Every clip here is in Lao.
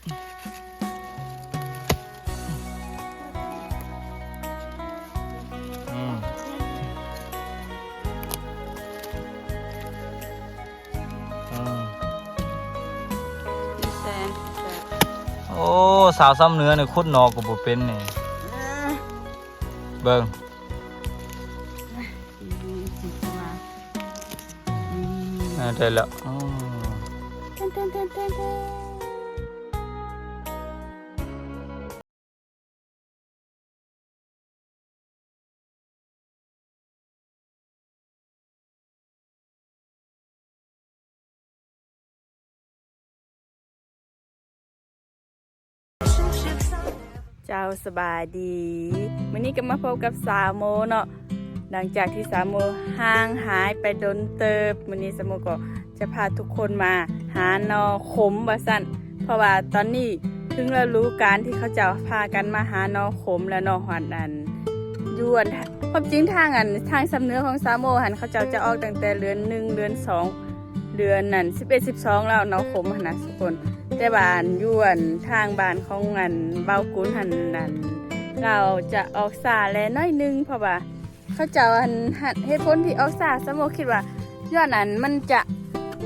ອືມ ອືມ ແຊບ ແຊບ ໂອ້ ສາວຊຳເໜືອນີ້ຂຸດໜໍ່ກໍບໍ່ເປັນນີ້ ເອີ ເບິ່ງ ອືມ ອືມ ອືມ ເອີ ໄດ້ແລ້ວ ອືມ ແຕ່ນ ແຕ່ນ ແຕ່ນ ແຕ່ນ ແຕ່ນ. ເຈົ້າ ສະບາຍດີ ມື້ນີ້ກໍມາພົບກັບສາວໂມເນາະ ຫຼັງຈາກທີ່ສາວໂມຫ່າງຫາຍໄປດົນເຕີບ ມື້ນີ້ສາວໂມກໍຈະພາທຸກຄົນມາຫາໜໍ່ຂົມວ່າຊັ້ນ ເພາະວ່າຕອນນີ້ເຖິງລະດູການທີ່ເຂົາເຈົ້າພາກັນມາຫາໜໍ່ຂົມແລ້ວເນາະ ຮອດອັນ ຢູ່ອັນ ຄວາມຈິງທາງອັນ ທາງຊຳເໜືອຂອງສາວໂມຫັ້ນ ເຂົາເຈົ້າຈະອອກຕັ້ງແຕ່ເດືອນໜຶ່ງ ເດືອນສອງ ເດືອນນັ້ນ ສິບເອັດ ສິບສອງ ແລ້ວໜໍ່ຂົມຫັ້ນນະທຸກຄົນ ແຕ່ວ່າອັນ ຢູ່ອັນ ທາງບ້ານຂອງອັນ ບ່າວກຸນຫັ້ນ ອັນ ລາວຈະອອກຊ້າແດ່ໜ້ອຍໜຶ່ງ ເພາະວ່າ ເຂົາເຈົ້າ ອັນ ເຫດຜົນທີ່ອອກຊ້າ ສາວໂມຄິດວ່າ ຍ້ອນ ອັນ ມັນຈະ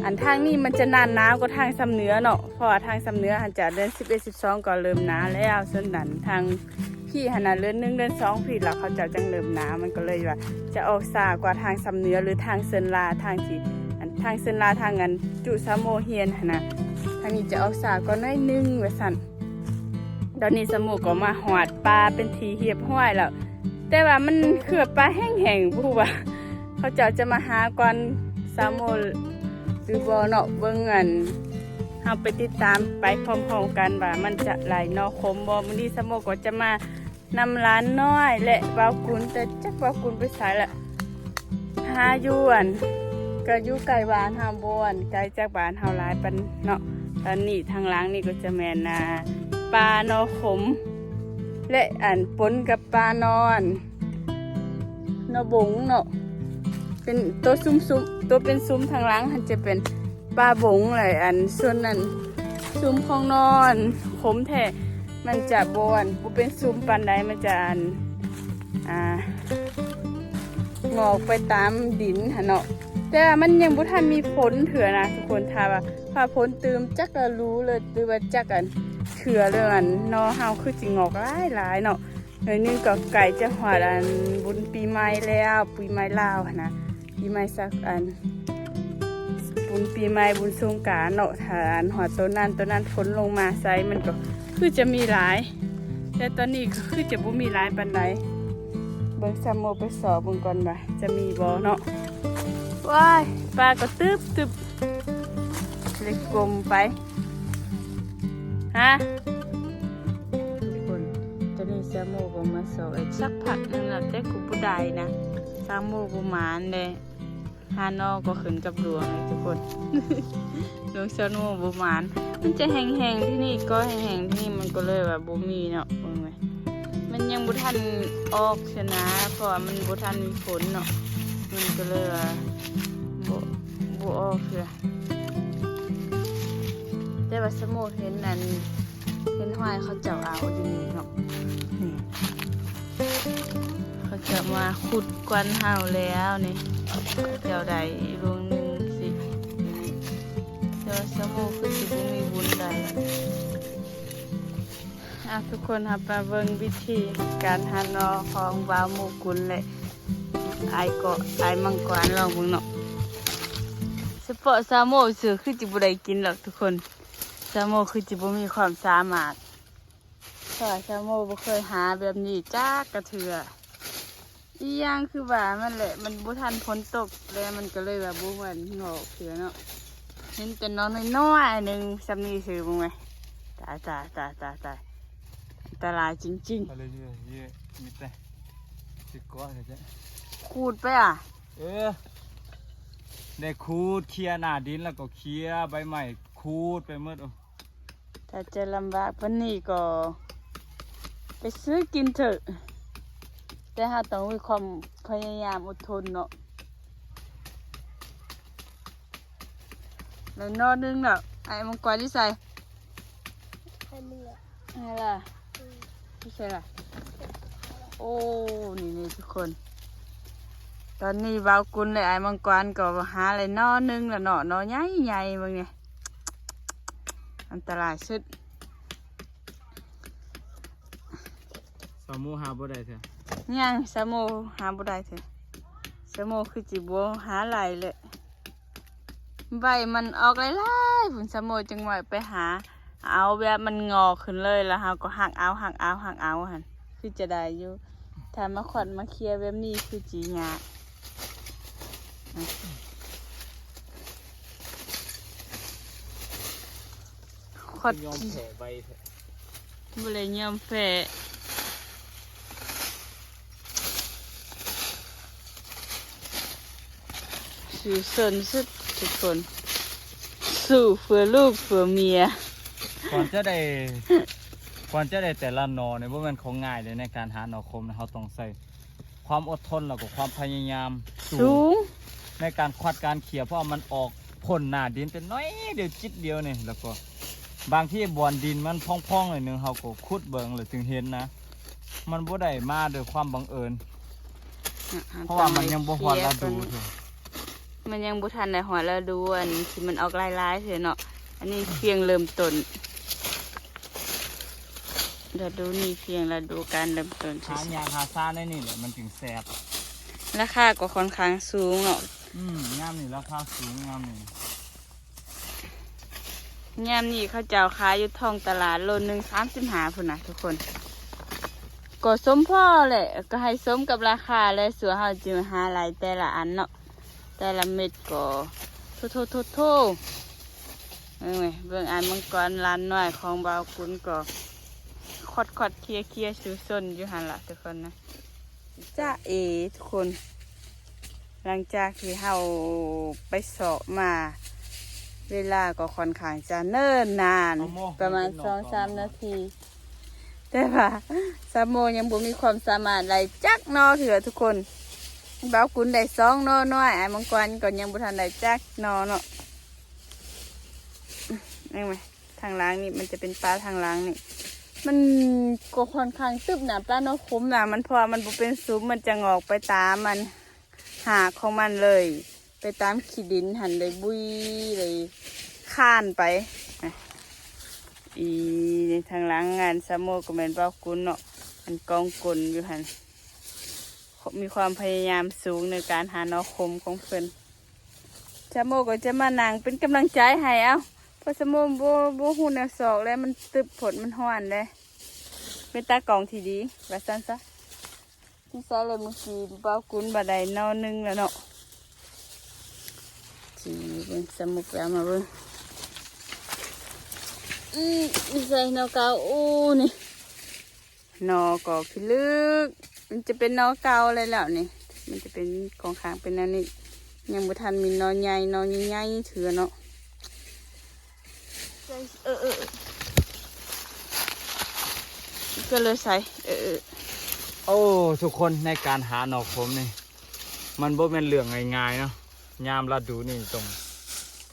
ອັນ ທາງນີ້ມັນຈະໜ້າໜາວກວ່າທາງຊຳເໜືອເນາະ ເພາະວ່າທາງຊຳເໜືອຫັ້ນຈະເດືອນສິບເອັດ ສິບສອງ ກໍເລີ່ມໜາວແລ້ວ ສ່ວນ ອັນ ທາງພີ້ຫັ້ນນະ ເດືອນໜຶ່ງ ເດືອນສອງ ພີ້ລະ ເຂົາເຈົ້າຈັ່ງເລີ່ມໜາວ ມັນກໍເລີຍວ່າຈະອອກຊ້າກວ່າທາງຊຳເໜືອ ຫຼື ທາງເຊີນລາ ທາງທີ່ ອັນ ທາງເຊີນລາ ທາງ ອັນ ຈຸສາວໂມຮຽນຫັ້ນນະ ທາງນີ້ຈະອອກຊ້າກວ່າໜ້ອຍໜຶ່ງວ່າຊັ້ນ. ຕອນນີ້ສາວໂມກໍມາຮອດປ່າເປັນທີ່ຮຽບຮ້ອຍແລ້ວ ແຕ່ວ່າມັນຄືວ່າປ່າແຫ້ງໆ ບໍ່ຮູ້ວ່າເຂົາເຈົ້າຈະມາຫາກ່ອນສາວໂມຫຼືບໍ່ເນາະ ເບິ່ງ ອັນ ເຮົາໄປຕິດຕາມໄປພ້ອມໆກັນວ່າມັນຈະໄດ້ໜໍ່ຂົມບໍ່. ມື້ນີ້ສາວໂມກໍຈະມານຳຫຼານນ້ອຍ ແລະ ບ່າວກຸນ ແຕ່ຈັກບ່າວກຸນໄປໃສລະ. ຫາຢູ່ອັນ ກໍຢູ່ໃກ້ບ້ານເຮົາ ບໍ່ອັນ ໄກຈາກບ້ານເຮົາຫຼາຍປານເນາະ. ຕອນນີ້ທາງຫຼັງນີ້ກໍຈະແມ່ນ ອ່າ ປ່າໜໍ່ຂົມ ແລະ ອັນ ປົນກັບປ່າໜໍ່ ໜໍ່ບົງເນາະ ເປັນໂຕຊຸມໆ ໂຕເປັນຊຸມທາງຫຼັງຫັ້ນຈະເປັນປ່າບົງ ແລະ ອັນ ສ່ວນນັ້ນ ຊຸມຂອງໜໍ່ຂົມແທ້ ມັນຈະບໍ່ ອັນ ບໍ່ເປັນຊຸມປານໃດ ມັນຈະ ອັນ ອ່າ ງອກໄປຕາມດິນຫັ້ນເນາະ ແຕ່ວ່າມັນຍັງບໍ່ທັນມີຝົນເທື່ອນະທຸກຄົນ. ຖ້າວ່າຟ້າຝົນຕື່ມ ຈັກລະດູເລີຍ ຫຼືວ່າຈັກ ອັນ ເທື່ອເລີຍ ອັນ ໜໍ່ເຮົາຄືຊິງອກຫຼາຍໆເນາະ. ໜ້ອຍໜຶ່ງກໍໃກ້ຈະຮອດ ອັນ ບຸນປີໃໝ່ແລ້ວ ປີໃໝ່ລາວຫັ້ນນະ ປີໃໝ່ສັກ ອັນ ບຸນປີໃໝ່ ບຸນສົງການເນາະ. ຖ້າ ອັນ ຮອດໂຕນັ້ນ ໂຕນັ້ນຝົນລົງມາໃສ່ ມັນກໍຄືຈະມີຫຼາຍ ແຕ່ຕອນນີ້ກໍຄືຈະບໍ່ມີຫຼາຍປານໃດ. ເບິ່ງ ສາວໂມໄປຊອກເບິ່ງກ່ອນວ່າຈະມີບໍ່ເນາະ. ວ້າຍ ປ່າກໍຕຶບໆ ເລີຍກົ້ມໄປ ຮະ ທຸກຄົນ. ຕອນນີ້ສາວໂມກໍມາຊອກໄດ້ສັກພັກໜຶ່ງແລ້ວ ແຕ່ກໍບໍ່ໄດ້ນະ ສາວໂມບໍ່ໝານເດ້. ຫາໜໍ່ກໍຂຶ້ນກັບດວງເດ້ທຸກຄົນ ດວງສາວໂມບໍ່ໝານ. ມັນຈະແຫ້ງໆທີ່ນີ້ ກໍແຫ້ງໆທີ່ນີ້ ມັນກໍເລີຍວ່າບໍ່ມີເນາະ. ເບິ່ງໄວ້ ມັນຍັງບໍ່ທັນອອກຊະນະ ເພາະວ່າມັນບໍ່ທັນມີຝົນເນາະ ມັນກໍເລີຍວ່າບໍ່ ບໍ່ອອກເທື່ອ. ແຕ່ວ່າສາວໂມເຫັນອັນ ເຫັນຮອຍເຂົາເຈົ້າເອົາຢູ່ນີ້ເນາະ ນີ້ ເຂົາເຈົ້າມາຂຸດກ່ອນເຮົາແລ້ວນີ້ ເຈົ້າໄດ້ລວງໜຶ່ງຊິ ແຕ່ວ່າສາວໂມຄືຊິບໍ່ມີບຸນໄດ້. ອ່ະ ທຸກຄົນ ເຮົາໄປເບິ່ງວິທີການຫາໜໍ່ຂອງບ່າວໂມກຸນ ແລະ ອ້າຍເກາະ ອ້າຍມັງກອນ ລອງເບິ່ງເນາະ. ສະເພາະສາວໂມຊື່ຄືຊິບໍ່ໄດ້ກິນດອກທຸກຄົນ ສາວໂມຄືຊິບໍ່ມີຄວາມສາມາດ ເພາະວ່າສາວໂມບໍ່ເຄີຍຫາແບບນີ້ຈັກກະເທື່ອ. ອີ່ຫຍັງຄືວ່າມັນແຫຼະ ມັນບໍ່ທັນຝົນຕົກ ແລ້ວມັນກໍເລີຍວ່າບໍ່ແມ່ນງອກເທື່ອເນາະ. ເຫັນແຕ່ໜໍ່ນ້ອຍໆໜຶ່ງສ່ຳນີ້ຊື່ ເບິ່ງແມະ ຕາຍໆໆໆ ອັນຕະລາຍຈິງໆ. ຂໍຂູດໄປອະ ເອີ ໄດ້ຂູດເຄຍໜ້າດິນ ແລ້ວກໍເຄຍໃບໄມ້ ຂູດໄປໝົດ. ຖ້າຈະລຳບາກປານນີ້ກໍໄປຊື້ກິນເຖາະ ແຕ່ເຮົາຕ້ອງມີຄວາມພະຍາຍາມອົດທົນເນາະ. ແລ້ວໜໍ່ໜຶ່ງເນາະ ອ້າຍມັງກອນຢູ່ໃສ? ຫັ້ນລະ ຢູ່ໃສລະ? ໂອ້ ນີ້ໆ ທຸກຄົນ ຕອນນີ້ບ່າວກຸນ ແລະ ອ້າຍມັງກອນກໍຫາໄດ້ໜໍ່ໜຶ່ງລະເນາະ ໜໍ່ໃຫຍ່ໆ ເບິ່ງນີ້ ອັນຕະລາຍສຸດ. ສາວໂມຫາບໍ່ໄດ້ເທື່ອ. ຍັງ ສາວໂມຫາບໍ່ໄດ້ເທື່ອ. ສາວໂມຄືຊິບໍ່ຫາຫຼາຍແຫຼະ ໃບມັນອອກຫຼາຍໆ ພຸ້ນ. ສາວໂມຈຶ່ງວ່າໄປຫາເອົາແບບມັນງອຂຶ້ນເລີຍ ແລ້ວເຮົາກໍຫັກເອົາ ຫັກເອົາ ຫັກເອົາຫັ້ນ ຄືຈະໄດ້ຢູ່. ຖ້າມາຂວັດມາເຄຍແບບນີ້ຄືຊິຍາກ. ຄອດ ຍອມແພ້ໃບແທ້ ບໍ່ໄດ້ຍອມແພ້. ສູ້ຊົນສຸດທຸກຄົນ ສູ້ເພື່ອລູກເພື່ອເມຍ. ກ່ອນຈະໄດ້ ກ່ອນຈະໄດ້ແຕ່ລະໜໍ່ນີ້ ບໍ່ແມ່ນຂອງງ່າຍເດ້. ໃນການຫາໜໍ່ຂົມນະ ເຮົາຕ້ອງໃຊ້ ຄວາມອົດທົນ ແລ້ວກໍຄວາມພະຍາຍາມສູງ ສູງ ໃນການຄວັດການເຄຍ ເພາະວ່າມັນອອກພົ້ນໜ້າດິນແຕ່ໜ້ອຍດຽວ ຈິດດຽວນີ້. ແລ້ວກໍບາງທີບ່ອນດິນມັນພອງໆ ໜ້ອຍໜຶ່ງ ເຮົາກໍຂຸດເບິ່ງແລ້ວຈຶ່ງເຫັນນະ. ມັນບໍ່ໄດ້ມາໂດຍຄວາມບັງເອີນ ເພາະວ່າມັນຍັງບໍ່ຮອດລະດູເທື່ອ. ມັນຍັງບໍ່ທັນໄດ້ຮອດລະດູອັນທີ່ມັນອອກຫຼາຍໆເທື່ອເນາະ. ອັນນີ້ພຽງເລີ່ມຕົ້ນ ລະດູນີ້ພຽງລະດູການເລີ່ມຕົ້ນ. ຫາຫຍ້າຫາຊາໃນນີ້ແຫຼະ ມັນຈຶ່ງແຊບ. ລາຄາກໍຂ້ອນຂ້າງສູງເນາະ. ອືມ ຍາມນີ້ລາຄາສູງ ຍາມນີ້. ຍາມນີ້ເຂົາເຈົ້າຂາຍຢູ່ທ້ອງຕະຫຼາດໂລໜຶ່ງສາມສິບຫ້າພຸ້ນນະທຸກຄົນ. ກໍສົມພໍແຫຼະ ກໍໃຫ້ສົມກັບລາຄາແຫຼະ ສ່ວນເຮົາຈຶ່ງຫາໄດ້ແຕ່ລະອັນເນາະ. ແຕ່ລະເມັດກໍ ໂທ້ໆໆໆ ເບິ່ງອ້າຍມັງກອນຫຼານນ້ອຍຂອງບ່າວກຸນກໍຄອດໆ ເຄຍໆ ສູ້ຊົນຢູ່ຫັ້ນລະທຸກຄົນນະ. ຈະເອ ທຸກຄົນ ຫຼັງຈາກທີ່ເຮົາໄປເຊາະມາ ເວລາກໍຂ້ອນຂ້າງຈະເນີນນານ ປະມານສອງສາມນາທີ. ແຕ່ວ່າສາວໂມຍັງບໍ່ມີຄວາມສາມາດໄດ້ຈັກໜໍ່ເທື່ອທຸກຄົນ. ບ່າວກຸນໄດ້ສອງໜໍ່ນ້ອຍ ອ້າຍມັງກອນກໍຍັງບໍ່ທັນໄດ້ຈັກໜໍ່ເນາະ. ເຫັນໄໝ ທາງຫຼັງນີ້ ມັນຈະເປັນປ່າທາງຫຼັງນີ້ ມັນກໍຂ້ອນຂ້າງຕຶບນະ ປ່າໜໍ່ຂົມນະ. ມັນ ເພາະວ່າມັນບໍ່ເປັນສຸມ ມັນຈະງອກໄປຕາມອັນ ຮາກຂອງມັນເລີຍ ໄປຕາມຂີ້ດິນຫັ້ນ ໄດ້ບຸຍ ໄດ້ຄານໄປ. ອີ ທາງຫຼັງອັນສາວໂມກໍແມ່ນບ່າວກຸນເນາະ ອັນກອງກົ້ນຢູ່ຫັ້ນ ມີຄວາມພະຍາຍາມສູງໃນການຫາໜໍ່ຂົມຂອງເພິ່ນ. ສາວໂມກໍຈະມານັ່ງເປັນກຳລັງໃຈໃຫ້. ເອົ້າ ເພາະສາວໂມບໍ່ ບໍ່ຮູ້ແນວຊອກແລ້ວ ມັນຕຶບໂພດ ມັນຮ້ອນເດ້ ເປັນຕາກ້ອງທີ່ດີ ວ່າຊັ້ນຊະ. ທີ່ໃສ່ເລັບມືກີ ບ່າວກຸນບໍ່ໄດ້ໜໍ່ໜຶ່ງແລ້ວເນາະ. ຊິເບິ່ງ ສາວໂມໄປເອົາມາເບິ່ງ. ອື ນີ້ໃສ່ໜໍ່ເກົ່າ. ໂອ້ ນີ້ໜໍ່ກໍຂີ້ລຶກ ມັນຈະເປັນໜໍ່ເກົ່າແລ້ວນີ້ ມັນຈະເປັນຂອງຂ້າງເປັນແນວນີ້ ຍັງບໍ່ທັນມີໜໍ່ໃຫຍ່ ໜໍ່ໃຫຍ່ໆເທື່ອເນາະ. ເອີ ເອີ ເອີ ກໍເລີຍໃສ່ ເອີ ເອີ ໂອ້ ທຸກຄົນ ໃນການຫາໜໍ່ຂົມນີ້ ມັນບໍ່ແມ່ນເລື່ອງງ່າຍໆເນາະ. ຍາມລະດູນີ້ຕ້ອງ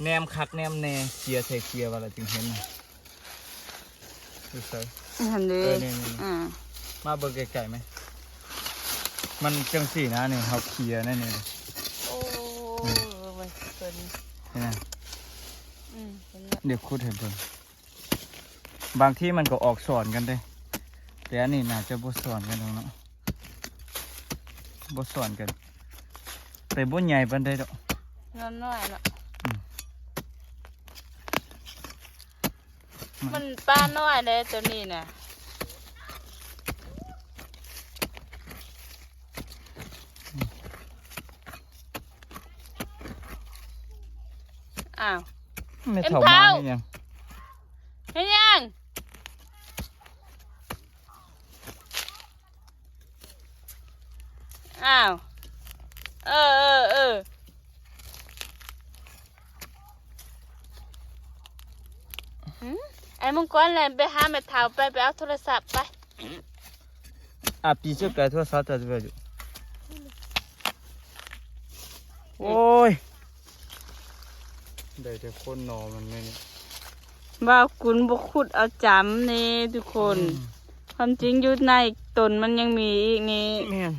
ແນມຄັກແນມແນ່ ເຄຍໃສ່ເຄຍວ່າລະຈຶ່ງເຫັນ. ຢູ່ໃສ? ຫັ້ນເດ້ ເອີ ນີ້ໆ ອ່າ ມາເບິ່ງໃກ້ໆໄໝ? ມັນຈັ່ງຊີ້ນະ ນີ້ເຮົາເຄຍໃນນີ້. ໂອ້ ອືມ ເບິ່ງເພິ່ນ ເຫັນຫຍັງ? ອືມ ເຫັນແລ້ວ ດຽວຂຸດໃຫ້ເບິ່ງ. ບາງທີມັນກໍອອກຊ້ອນກັນເດ້ ແຕ່ອັນນີ້ໜ້າຈະບໍ່ຊ້ອນກັນດອກເນາະ ບໍ່ຊ້ອນກັນ ແຕ່ບໍ່ໃຫຍ່ປານໃດດອກ ນ້ອຍໆເນາະ. ອືມ ມັນ ມັນປານ້ອຍເດ້ໂຕນີ້ນະ. ອ້າວ ແມ່ເຖົ້າມາເຮັດຫຍັງ? ເຮັດຫຍັງ? ອ້າວ ເອີ ເອີ ເອີ ຫື ໄອ້ມັງກອນແລ່ນໄປຫາແມ່ເຖົ້າໄປ ໄປເອົາໂທລະສັບໄປ. ອາປີເຈົ້າກາຍໂທລະສັບເຈົ້າຈະໄປຢູ່. ໂອ້ຍ ໄດ້ແຕ່ຄົນໜໍ່ມັນແມ່ນ. ບ່າວກຸນບໍ່ຂຸດເອົາຈຳນີ້ທຸກຄົນ. ອືມ ຄວາມຈິງຢູ່ໃນຕົ້ນມັນຍັງມີອີກນີ້. ແມ່ນ.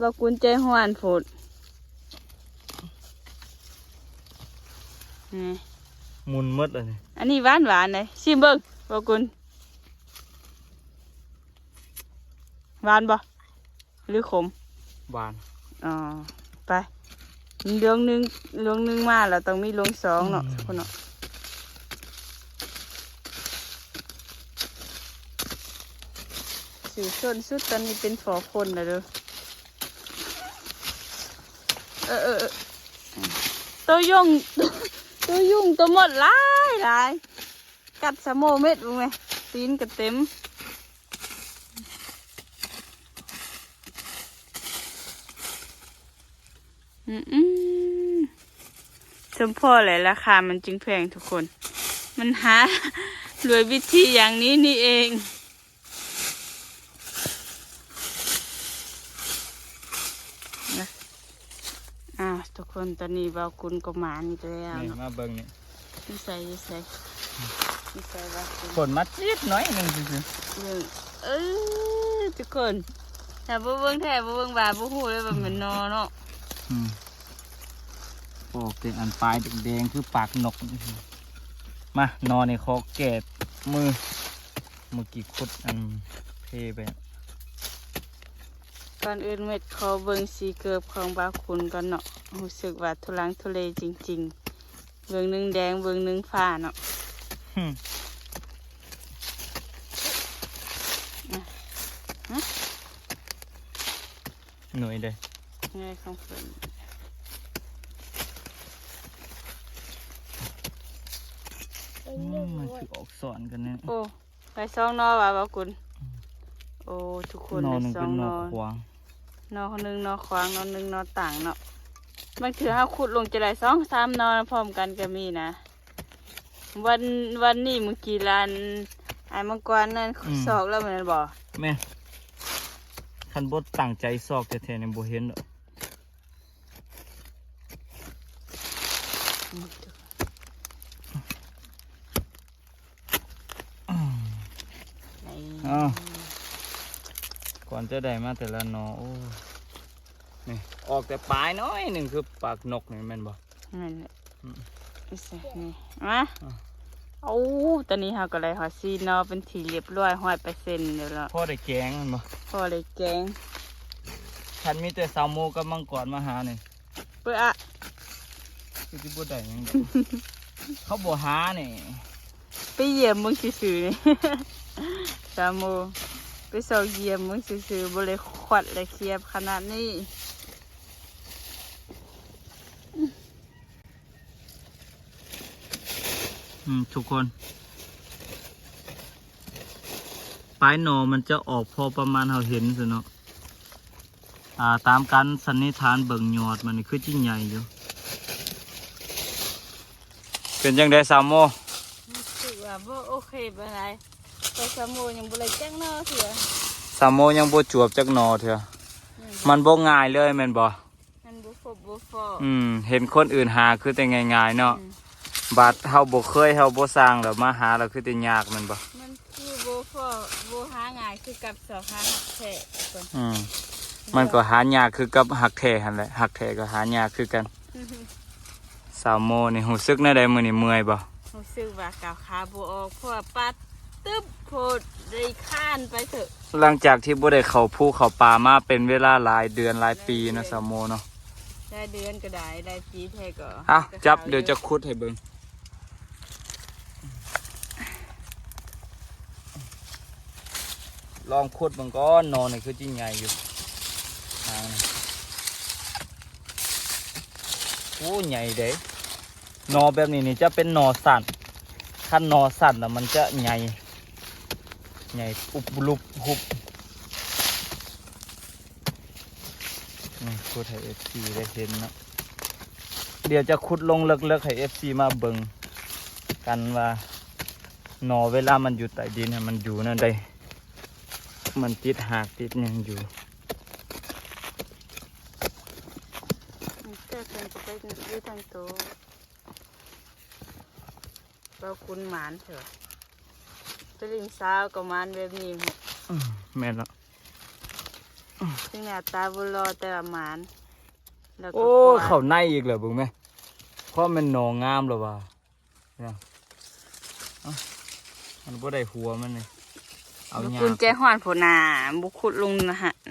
ບ່າວກຸນໃຈຮ້ອນໂພດ. ນີ້ ໝຸ່ນໝົດແລ້ວນີ້. ອັນນີ້ຫວານໆເດ້. ຊີມເບິ່ງ ບ່າວກຸນ. ຫວານບໍ່ ຫຼື ຂົມ? ຫວານ. ອໍ ໄປ ລວງໜຶ່ງ ລວງໜຶ່ງມາແລ້ວ ຕ້ອງມີລວງສອງເນາະ. ອືມ ພຸ້ນເນາະ. ຊິຊົນສຸດຕອນນີ້ເປັນພໍຄົນແລ້ວເດີ. ເອີໆໆ ໂຕຍຸງ ໂຕຍຸງ ໂຕມົດຫຼາຍໆ. ກັດສະໂມເມັດເບິ່ງແມະ ຕີນກະເຕັມ. ອືມ ສົມພໍແຫຼະ ລາຄາມັນຈຶ່ງແພງທຸກຄົນ. ມັນຫາດ້ວຍວິທີຢ່າງນີ້ນີ້ເອງ. ອ້າວ ທຸກຄົນ ຕອນນີ້ບ່າວກຸນກໍມານີ້ແລ້ວ ນີ້ ເນາະ ມາເບິ່ງນີ້. ຢູ່ໃສ ຢູ່ໃສ ຢູ່ໃສບ່າວກຸນ? ຝົນມາຈິດໜ້ອຍໜຶ່ງຊື່ໆ. ເບິ່ງ ເອີ ທຸກຄົນ ຖ້າບໍ່ເບິ່ງແທ້ ບໍ່ເບິ່ງວ່າ ບໍ່ຮູ້ເລີຍວ່າແມ່ນໜໍ່ເນາະ. ອືມ ອອກແຕ່ອັນປາຍແດງໆ ຄືປາກນົກ. ມາ ໜໍ່ນີ້ຂໍແກ້ມື ມື້ກີ້ຂຸດອັນເພໄປ. ກ່ອນອື່ນໝົດ ຂໍເບິ່ງສີເກີບຂອງບ່າວຄຸນກ່ອນເນາະ. ຮູ້ສຶກວ່າທຸລັງທຸເລຈິງໆ ເບິ່ງໜຶ່ງແດງ ເບິ່ງໜຶ່ງຟ້າເນາະ. ຫຶ ຫະ ໜ່ວຍເດ້ ໜ່ວຍຂອງເພິ່ນ. ອືມ ມັນຄືອອກຊ້ອນກັນແນ່. ໂອ້ ໄດ້ສອງໜໍ່ວ່າ ບ່າວກຸນ. ອືມ ໂອ້ ທຸກຄົນ ໜໍ່ໜຶ່ງເປັນໜໍ່ຂວາງ ໜໍ່ໜຶ່ງໜໍ່ຂວາງ ໜໍ່ໜຶ່ງໜໍ່ຕ່າງເນາະ. ບາງເທື່ອເຮົາຂຸດລົງຈະໄດ້ສອງສາມໜໍ່ພ້ອມກັນກໍມີນະ. ວັນ ວັນນີ້ມື້ກີ້ລະ ອັນອ້າຍມັງກອນນັ້ນ ອືມ ຊອກແລ້ວແມ່ນບໍ່? ແມ່ນ. ຄັນບໍ່ຕັ້ງໃຈຊອກແທ້ໆນີ້ບໍ່ເຫັນດອກ. ນີ້ ອ້າວ ກ່ອນຈະໄດ້ມາແຕ່ລະໜໍ່ ໂອ້ ນີ້ອອກແຕ່ປາຍໜ້ອຍໜຶ່ງ ຄືປາກນົກນີ້ແມ່ນບໍ່? ແມ່ນແຫຼະ. ອືມ ນີ້ ມາ ອືມ ໂອ້ ຕອນນີ້ເຮົາກໍໄດ້ຮອດສີ່ໜໍ່ເປັນທີ່ລຽບຮ້ອຍ ຮ້ອຍເປີເຊັນແລ້ວເນາະ. ພໍໄດ້ແກງແມ່ນບໍ່? ພໍໄດ້ແກງ. ຄັນມີແຕ່ສາວໂມກັບມັງກອນມາຫານີ້ ເປີອະ ຄືຊິບໍ່ໄດ້ຫຍັງດອກ. ເຂົາບໍ່ຫານີ້ ໄປຢ້ຽມເບິ່ງຊື່ໆນີ້ ສາວໂມ ໄປຊອກຢ້ຽມເບິ່ງຊື່ໆ ບໍ່ໄດ້ຄວັດໄດ້ຄຽບຂະໜາດນີ້. ອືມ ທຸກຄົນ ປາຍໜໍ່ມັນຈະອອກພໍປະມານເຮົາເຫັນຊັ້ນເນາະ. ອ່າ ຕາມການສັນນິຖານເບິ່ງຍອດມັນນີ້ຄືຈິໃຫຍ່ຢູ່. ເປັນຈັ່ງໃດສາວໂມ? ຮູ້ສຶກວ່າບໍ່ໂອເຄປານໃດ ເພາະສາວໂມຍັງບໍ່ໄດ້ຈັກໜໍ່ເທື່ອ. ສາວໂມຍັງບໍ່ຈວບຈັກໜໍ່ເທື່ອ. ອືມ ມັນບໍ່ງ່າຍເລີຍແມ່ນບໍ່? ມັນບໍ່ຄົບບໍ່ພໍ້. ອືມ ເຫັນຄົນອື່ນຫາຄືແຕ່ງ່າຍໆເນາະ. ອືມ ບາດເຮົາບໍ່ເຄີຍ ເຮົາບໍ່ຊ່າງ ແລ້ວມາຫາ ແລ້ວຄືແຕ່ຍາກແມ່ນບໍ່? ມັນຄືບໍ່ພໍ້ ບໍ່ຫາງ່າຍຄືກັບຊອກຫາຮັກແທ້. ອືມ ມັນກໍຫາຍາກຄືກັບຮັກແທ້ຫັ້ນແຫຼະ ຮັກແທ້ກໍຫາຍາກຄືກັນ. ສາວໂມນີ້ຮູ້ສຶກແນວໃດມື້ນີ້ ເມື່ອຍບໍ່? ຮູ້ສຶກວ່າກ້າວຂາບໍ່ອອກ ເພາະວ່າປາດ ຕຶບໂພດ ໄດ້ຄານໄປເຖາະ. ຫຼັງຈາກທີ່ບໍ່ໄດ້ເຂົ້າພູເຂົ້າປ່າມາເປັນເວລາຫຼາຍເດືອນຫຼາຍປີເນາະ ສາວໂມເນາະ. ຫຼາຍເດືອນກໍໄດ້ ຫຼາຍປີແທ້ກໍ. ເອົາ ຈັບ ດຽວຈະຂຸດໃຫ້ເບິ່ງ. ລອງຂຸດເບິ່ງກ່ອນ ໜໍ່ນີ້ຄືຈິໃຫຍ່ຢູ່. ໂອ້ ໃຫຍ່ເດ້. ໜໍ່ແບບນີ້ນີ້ຈະເປັນໜໍ່ສັ້ນ ຄັນໜໍ່ສັ້ນລະມັນຈະໃຫຍ່ ໃຫຍ່ອຸບລຸບຮຸບ. ນີ້ ຂຸດໃຫ້ເອັຟຊີໄດ້ເຫັນເນາະ. ດຽວຈະຂຸດລົງເລິກໆໃຫ້ເອັຟຊີມາເບິ່ງກັນວ່າ ໜໍ່ເວລາມັນຢູ່ໃຕ້ດິນຫັ້ນ ມັນຢູ່ແນວໃດ ມັນຕິດຮາກຕິດຫຍັງຢູ່. ແຕ່ເພິ່ນກໍໄປຢູ່ທາງໂຕ. ເວົ້າຄຸນໝານເຖາະ ໄປຫຼິ້ນສາວກໍໝານແບບນີ້. ອືມ ແມ່ນລະ ເຖິງໜ້າຕາບໍ່ຫຼໍ່ແຕ່ວ່າໝານ ແລ້ວກໍ ໂອ້ຍ ເຂົ້າໃນອີກແລ້ວ ເບິ່ງແມະ ຄວາມແມ່ນໜໍງາມແລ້ວວ່າ ເນາະ ເອົ້າ ມັນບໍ່ໄດ້ຫົວມັນນີ້ ເອົາ ບໍ່ ຫຍ້າ ກຸນໃຈຮ້ອນພຸ້ນນາ ບໍ່ຂຸດລົງ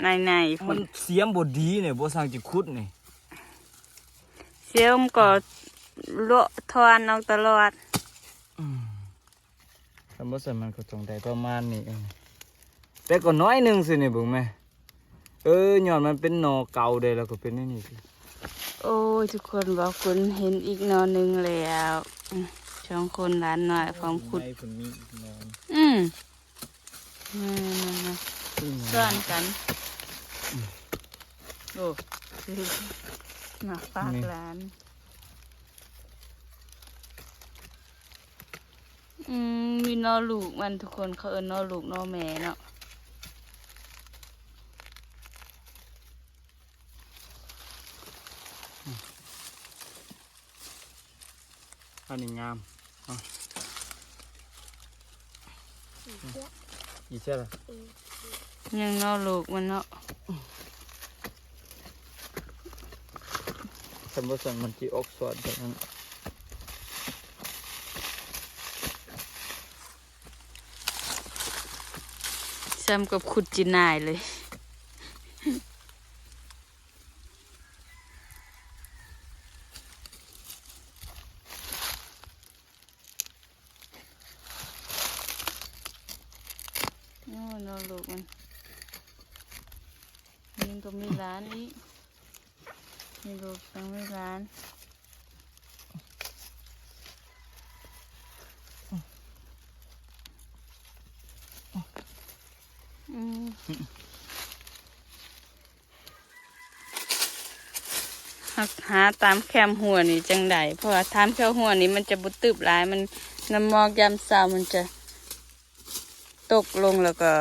ໃນໃນ ມັນ ພຸ້ນ ສຽມບໍ່ດີນີ້ ບໍ່ຊ່າງຈະຂຸດນີ້ ສຽມກໍເລາະທອນອອກຕະຫຼອດ. ອືມ ຄັນບໍ່ຊັ້ນມັນກໍຕ້ອງໄດ້ປະມານນີ້ ເອີ ແຕ່ກໍໜ້ອຍໜຶ່ງຊື່ນີ້ ເບິ່ງແມະ. ເອີ ຍ້ອນມັນເປັນໜໍ່ເກົ່າເດ້ ແລ້ວກໍເປັນແນວນີ້. ໂອ້ຍ ທຸກຄົນ ເວົ້າຄຸນເຫັນອີກໜໍ່ໜຶ່ງແລ້ວ. ອືມ ສອງຄົນ ຫຼານນ້ອຍພ້ອມຂຸດ ໃນພຸ້ນມີອີກໜໍ່. ອືມ ນັ້ນໆ ອືມ ຊ້ອນກັນ. ອືມ ໂອ້ ມາຝາກ ນີ້ ຫຼານ. ອືມ ມີໜໍ່ລູກມັນ ທຸກຄົນ ເຂົາເອີ້ນໜໍ່ລູກໜໍ່ແມ່ເນາະ. ອັນນີ້ງາມ ເອົາ ອີກແຊະລະ ຍັງໜໍ່ລູກມັນເນາະ. ຄັນບໍ່ຊັ້ນມັນຊິອອກສອນໄປນັ້ນ ສ່ຳກັບຂຸດຈີນາຍເລີຍ. ໂອ້ ນ້ອງລູກມັນ ນີ້ກໍມີຫຼານອີກ ມີລູກ ຍັງມີຫຼານ. ອືມ ຫາຕາມແຄມຮົ້ວນີ້ຈັ່ງໃດ ເພາະວ່າຕາມແຄມຮົ້ວນີ້ມັນຈະບໍ່ຕຶບຫຼາຍ ມັນ ນ້ຳໝອກຍາມເຊົ້າມັນຈະຕົກລົງ ແລ້ວກໍ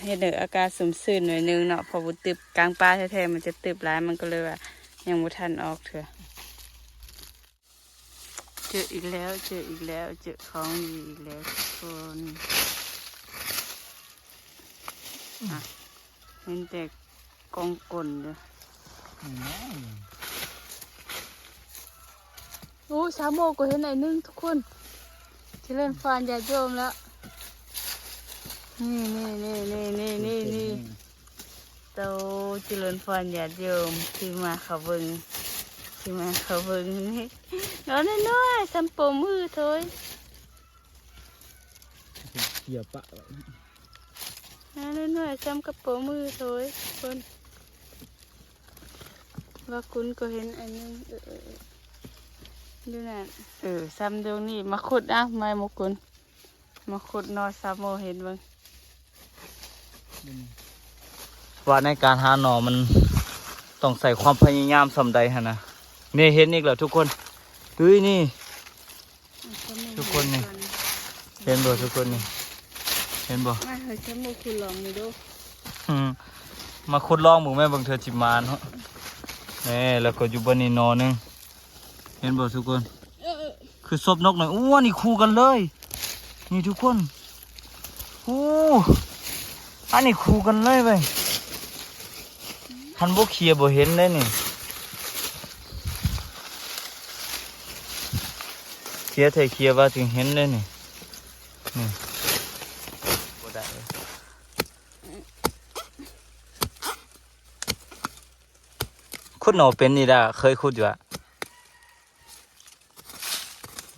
ເຮັດໃຫ້ອາກາດຊຸ່ມຊື່ນໜ້ອຍໜຶ່ງເນາະ ເພາະບໍ່ຕຶບ. ກາງປ່າແທ້ໆມັນຈະຕຶບຫຼາຍ ມັນກໍເລີຍວ່າຍັງບໍ່ທັນອອກເທື່ອ. ເຈີອີກແລ້ວ ເຈີອີກແລ້ວ ເຈີຂອງດີອີກແລ້ວທຸກຄົນ. ອືມ ອ່ະ ເຫັນແຕ່ກອງກົ້ນເດີ. ໂອ້ ຊາໂມກໍເຫັນອັນໜຶ່ງທຸກຄົນ. ຈະເລີນພອນຍາດໂຍມແລ້ວ ນີ້ ນີ້ ນີ້. ໂຕ ຈະເລີນພອນຍາດໂຍມທີ່ມາເຂົ້າເບິ່ງ ທີ່ມາເຂົ້າເບິ່ງນີ້ ນ້ອງນ້ອຍໆ ສ່ຳໂປ້ມືໂທຍ ເກຍປະ ນ້ອງນ້ອຍໆ ສ່ຳກັບໂປ້ມືໂທຍ. ຄົນວ່າຄຸນກໍເຫັນອັນໜຶ່ງ ເອີ ເອີ ເອີ ຢູ່ນັ້ນ ເອີ ສ່ຳດວງນີ້. ມາຂຸດ ເອົາ ມາໝູ່ຄຸນ ມາຂຸດໜໍ່ຊາໂມເຫັນເບິ່ງ. ວ່າໃນການຫາໜໍ່ມັນຕ້ອງໃຊ້ຄວາມພະຍາຍາມສ່ຳໃດຫັ້ນນະ. ນີ້ເຫັນອີກແລ້ວທຸກຄົນ. ເຮີ້ຍ ນີ້ ທຸກຄົນນີ້ ເຫັນບໍ່ທຸກຄົນນີ້ ເຫັນບໍ່? ມາເຮີ້ຍ ຊາໂມຂຸດລອງເບິ່ງດູ. ອືມ ມາຂຸດລອງເບິ່ງແມ່ ເບິ່ງເທື່ອຊິໝານເນາະ. ແນ່ ແລ້ວກໍຢູ່ບ່ອນນີ້ໜໍ່ໜຶ່ງ ເຫັນບໍ່ທຸກຄົນ? ເອີ ເອີ ຄືສົບນົກໜ້ອຍ. ໂອ້ ອັນນີ້ຄູ່ກັນເລີຍ ນີ້ທຸກຄົນ. ໂອ້ ອັນນີ້ຄູ່ກັນເລີຍເວີຍ. ຄັນບໍ່ເຂຍບໍ່ເຫັນເດ້ນີ້ ເຂຍແທ້ເຂຍວ່າຈຶ່ງເຫັນເດ້ນີ້. ນີ້ ບໍ່ໄດ້ ຂຸດໜໍ່ເປັນນີ້ດາ ເຄີຍຂຸດຢູ່ອະ?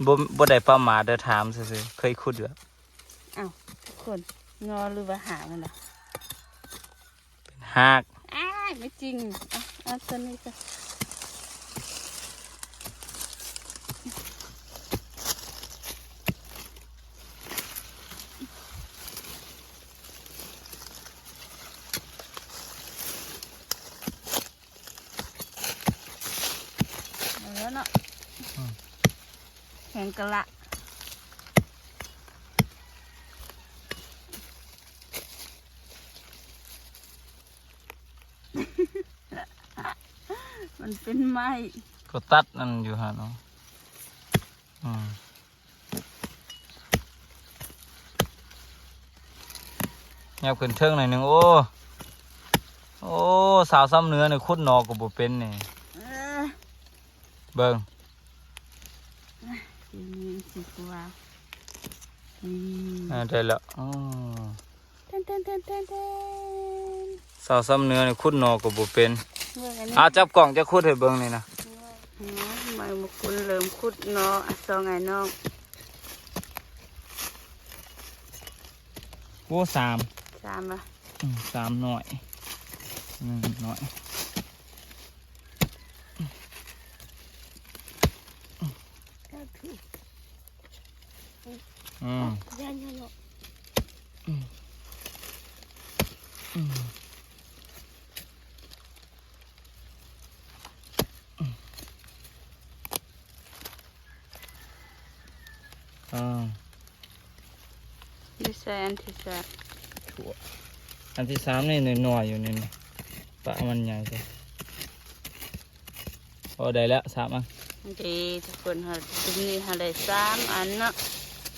ບໍ່ ບໍ່ໄດ້ປະໝາດເດີ ຖາມຊື່ໆ ເຄີຍຂຸດຢູ່. ອ້າວ ທຸກຄົນ ງໍຫຼືວ່າຫາກມັນນະ? ເປັນຫາກ. ອ້າຍ ບໍ່ຈິງ. ເອົາ ເອົາຕົວນີ້ຊະ. ເອົາແລ້ວເນາະ. ອືມ ແຂງກະລະ ມັນເປັນໄມ້ ກໍຕັດນັ້ນຢູ່ຫັ້ນເນາະ. ອືມ. ຫຍັບຂຶ້ນເທິງໜ້ອຍໜຶ່ງ. ໂອ້ ໂອ້ ສາວຊຳເໜືອນີ້ຂຸດໜໍກໍບໍ່ເປັນນີ້. ເອີ ເບິ່ງ ນີ້ ເອີ ໄດ້ແລ້ວ. ອໍ ແທນ ແທນ ແທນ ແທນ ແທນ ສາວຊຳເໜືອນີ້ຂຸດໜໍກໍບໍ່ເປັນ. ເບິ່ງອັນນີ້ ອາ ຈັບກ້ອງຈະຂຸດໃຫ້ເບິ່ງນີ້ນະ. ໂອ້ຍ ໄມ້ມະກຸນເລີ່ມຂຸດໜໍ ສອງອ້າຍນ້ອງ. ໂອ້ ສາມ ສາມບໍ່? ອືມ ສາມໜ້ອຍ ໜຶ່ງໜ້ອຍ. ອືມ ອືມ ອືມ ອືມ ອ່າ ຢູ່ໃສອັນທີສາມ? ຖົ່ວ ອັນທີສາມນີ້ນ້ອຍໆຢູ່ນີ້ ປະມັນໃຫຍ່ແທ້. ໂອ້ ໄດ້ແລ້ວສາມອັນ. ນີ້ທຸກຄົນ ເຮົາ ຈຸ່ມນີ້ເຮົາໄດ້ສາມອັນເນາະ.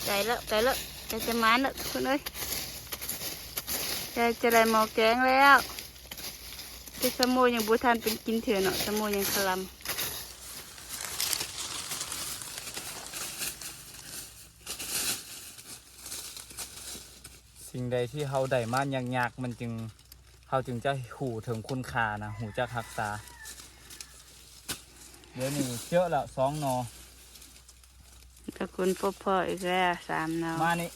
ໃກ້ແລ້ວ ໃກ້ແລ້ວ ໃກ້ຈະມາແລ້ວທຸກຄົນເອີຍ. ໃກ້ຈະໄດ້ໝໍ້ແກງແລ້ວ. ແຕ່ສາວໂມຍັງບໍ່ທັນໄປກິນເທື່ອເນາະ ສາວໂມຍັງຄະລຳ. ສິ່ງໃດທີ່ເຮົາໄດ້ມາຍາກໆ ມັນຈຶ່ງ ເຮົາຈຶ່ງຈະຮູ້ເຖິງຄຸນຄ່ານະ ຮູ້ຈັກຮັກສາ. ດຽວນີ້ເຈີແລ້ວສອງໜໍ່. ຕະກຸນພົບພໍ້ອີກແລ້ວ ສາມໜໍ່. ມານີ້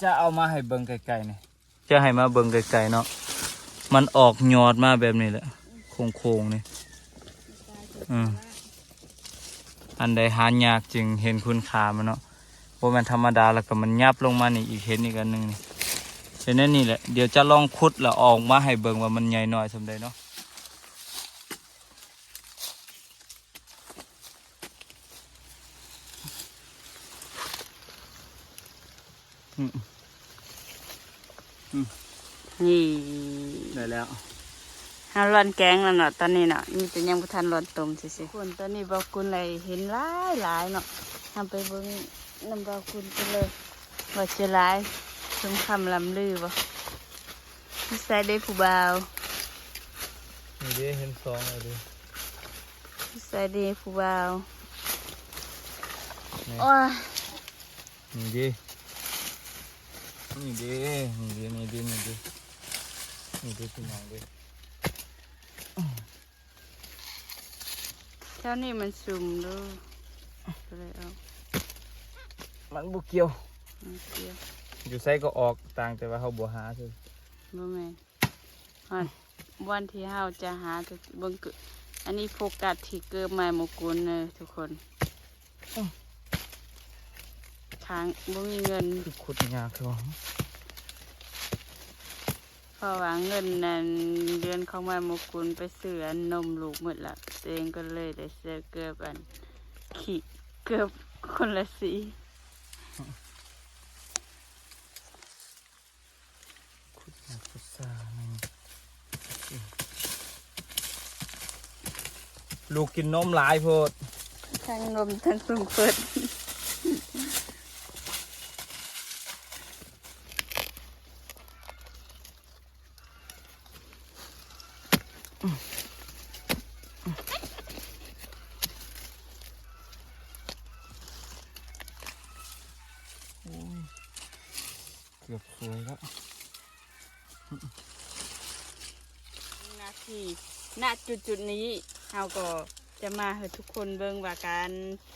ຈະເອົາມາໃຫ້ເບິ່ງໃກ້ໆນີ້ ຈະໃຫ້ມາເບິ່ງໃກ້ໆເນາະ. ມັນອອກຍອດມາແບບນີ້ແຫຼະ ໂຄ້ງໆນີ້. ອືມ ອັນໃດຫາຍາກຈຶ່ງເຫັນຄຸນຄ່າມັນເນາະ. ບໍ່ແມ່ນທຳມະດາ ແລ້ວກໍມັນຫຍັບລົງມານີ້ອີກ ເຫັນອີກອັນໜຶ່ງນີ້ ເຫັນແນວນີ້ແຫຼະ. ດຽວຈະລອງຂຸດແລ້ວອອກມາໃຫ້ເບິ່ງວ່າມັນໃຫຍ່ນ້ອຍສ່ຳໃດເນາະ. ອືມ ອືມ ນີ້ ໄດ້ແລ້ວ. ເຮົາລ່ອນແກງແລ້ວເນາະ ຕອນນີ້ເນາະ ມີແຕ່ຍັງບໍ່ທັນລ່ອນຕົ້ມຊື່ໆ. ຄົນ ຕອນນີ້ບ່າວກຸນໄດ້ເຫັນຫຼາຍໆເນາະ. ເຮົາໄປເບິ່ງນຳບ່າວກຸນກັນເລີຍ ວ່າຈະຫຼາຍສົມຄຳລ່ຳລືບໍ່. ຢູ່ໃສເດຜູ້ບ່າວ? ນີ້ເດ ເຫັນສອງແລ້ວເດ. ຢູ່ໃສເດຜູ້ບ່າວ? ນີ້ ໂອ້ຍ ນີ້ເດ ນີ້ເດ ນີ້ເດ ນີ້ເດ ນີ້ເດ ນີ້ເດ ພີ່ນ້ອງເດ. ແຖວນີ້ມັນຊຸ່ມເດີ ກໍເລີຍເອົາ. ມັນບໍ່ກ່ຽວ ມັນບໍ່ກ່ຽວ ຢູ່ໃສກໍອອກ ຕ່າງແຕ່ວ່າເຮົາບໍ່ຫາຊື່. ບໍ່ແມ່ນ ຮອດວັນທີ່ເຮົາຈະຫາ ເບິ່ງ ອັນນີ້ໂຟກັສທີ່ເກີບໄມ້ມົງກຸນເດີທຸກຄົນ. ທາງບໍ່ມີເງິນ ຄືຂຸດຍາກແທ້ຫວາ? ເພາະວ່າເງິນນັ້ນ ເດືອນຂອງໄມ້ມົງກຸນໄປຊື້ອັນນົມລູກໝົດລະ ຕົວເອງກໍເລີຍໄດ້ຊື້ເກີບອັນ ຂີ້ເກີບຄົນລະສີ. ຂຸດຍາກຂຸດຊາກ ລູກກິນນົມຫຼາຍໂພດ ທັງນົມທັງເພິ່ງເພິດ. ໂອ້ຍ ເກືອບສວຍແລ້ວ. ນາທີ ນະຈຸດໆນີ້ ເຮົາກໍຈະມາໃຫ້ທຸກຄົນເບິ່ງວ່າການ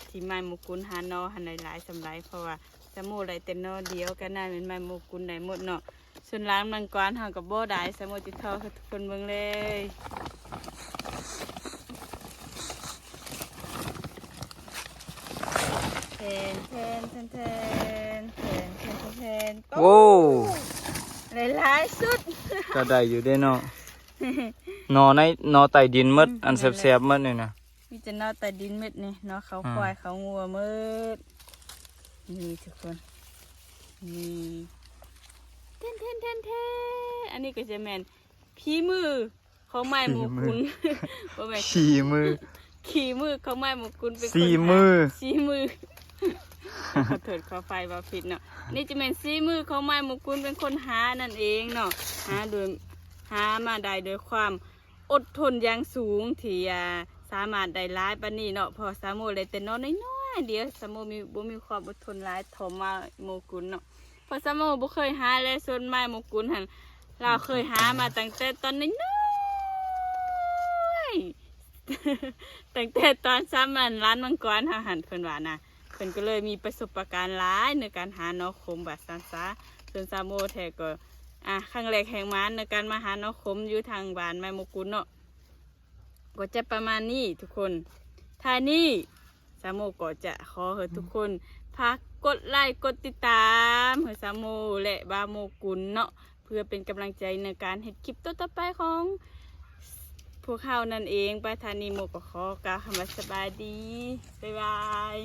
ທີ່ໄມ້ມົງກຸນຫາໜໍ່ຫັ້ນໄດ້ຫຼາຍສ່ຳໃດ ເພາະວ່າສາວໂມໄດ້ແຕ່ໜໍ່ດຽວ ກະໜ້າແມ່ນໄມ້ມົງກຸນໄດ້ໝົດເນາະ. ສ່ວນຫຼາຍມັນກວານເຮົາກໍບໍ່ໄດ້ ສາວໂມຈະທໍ່ໃຫ້ທຸກຄົນເບິ່ງເລີຍ. ແທນ ແທນ ແທນ ແທນ ໂອ້ ຫຼາຍໆສຸດ ກໍໄດ້ຢູ່ເດ້ເນາະ. ໜໍ່ໃນ ໜໍ່ໃຕ້ດິນໝົດ ອືມ ອັນແຊບໆໝົດນີ້ນະ ມີແຕ່ໜໍ່ໃຕ້ດິນໝົດນີ້ ໜໍ່ເຂົ້າ ອືມ ຄວາຍເຂົ້າງົວໝົດ. ນີ້ທຸກຄົນ ນີ້ ແທນ ແທນ ແທນ ແທນ ອັນນີ້ກໍຈະແມ່ນຝີມື ຂອງໄມ້ມົງກຸນ ບໍ່ແມ່ນ ຂີ້ມື ຂີ້ມືຂອງໄມ້ມົງກຸນ ເປັນຄົນຫາ ສີມື ສີມື. ຂໍໂທດຂໍອະໄພວ່າຜິດເນາະ. ນີ້ຈະແມ່ນສີມືຂອງໄມ້ໂມກຸນເປັນຄົນຫານັ້ນເອງເນາະ. ຫາໂດຍ ຫາມາໄດ້ໂດຍຄວາມອົດທົນຢ່າງສູງ ທີ່ ອ່າ ສາມາດໄດ້ຫຼາຍປານນີ້ເນາະ. ເພາະສາວໂມໄດ້ແຕ່ໜໍ່ນ້ອຍໆດຽວ ສາວໂມມີ ບໍ່ມີຄວາມອົດທົນຫຼາຍເທົ່າໄມ້ໂມກຸນເນາະ. ເພາະສາວໂມບໍ່ເຄີຍຫາແລະ ສ່ວນໄມ້ໂມກຸນຫັ້ນ ລາວເຄີຍຫາມາຕັ້ງແຕ່ຕອນນ້ອຍໆ ຕັ້ງແຕ່ຕອນສາມອັນລ້ານມັງກອນເຮົາຫັ້ນ ເພິ່ນວ່ານະ. ເພິ່ນກໍເລີຍມີປະສົບປະການຫຼາຍໃນການຫາໜໍ່ຂົມວ່າຊັ້ນຊະ. ສ່ວນສາວໂມແທ້ກໍ ອ່າ ຄັ້ງແລກແຫ່ງໝານໃນການມາຫາໜໍ່ຂົມຢູ່ທາງບ້ານໄມ້ໂມກຸນເນາະ. ກໍຈະປະມານນີ້ທຸກຄົນ. ທ້າຍນີ້ສາວໂມກໍຈະຂໍໃຫ້ທຸກຄົນຝາກກົດໄລກົດຕິດຕາມໃຫ້ສາວໂມ ແລະ ບ່າວໂມກຸນເນາະ ເພື່ອເປັນກຳລັງໃຈໃນການເຮັດຄລິບຕໍ່ໆໄປຂອງພວກເຮົານັ້ນເອງ. ໄປ ທ້າຍນີ້ໂມກໍຂໍກ່າວຄຳວ່າສະບາຍດີ ບາຍບາຍ.